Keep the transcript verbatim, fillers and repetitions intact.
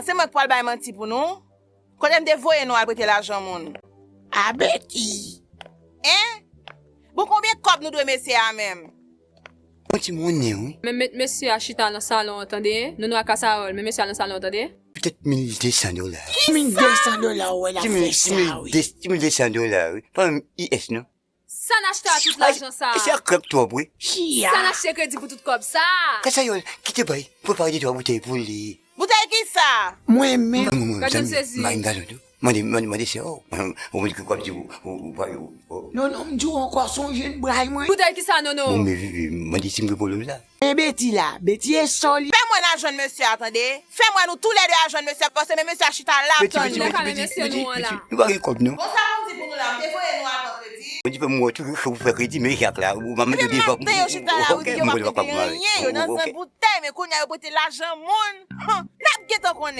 Se mwen k pral bay manti pou nou? Kote m te voye nou al prete lajan moun? A Beti. En? Bon, konbyen kòb nou dwe mesye a menm? Yon ti monnen, wi. Men met mesye a chita nan salon an, tande. Nono a Kasawòl, men mesye a nan salon an, tande. Petèt mil de san dola. Mil de san dola, ou wè l ap fè sa, wi. Ti mil de san dola, wi. Pa menm I S, non. Sa n achte a tout lajan sa? E se krèk twòp, wi. Sa n achte kredi pou tout kòb sa? Kasawòl, kite bay. Prepare de twa boutèy pou li. Boutèy ki sa? Mwen menm. Gade m sezi. Mande, mande, mande sè w. Ou mande ki kòb di ou, ou, ou, ou, ou. Non, non, m di w ankò, se yon jenn bray mwen. Boutèy ki sa, Nono? Bon, men, mande si m gen pwoblèm sa. Men Beti la, Beti e sòl. Fè m wè n al jwenn mesye a, tande. Fè m wè nou toulède al jwenn mesye a, paske men mesye a chita la ap tann nou. Beti, Beti, Beti, Beti, nou pa gen kòb, non. Bon, sa pou m di pou nou la, m te voye nou al pran kredi. Ou di fè m wè tou, fè w fè kredi, men Jak la, ou pa mande devan. Epi maten yo chita la, wi, yo pa prete anyen, yo nan zen boutèy, men kounye a yo prete lajan moun. N ap gentan konnen.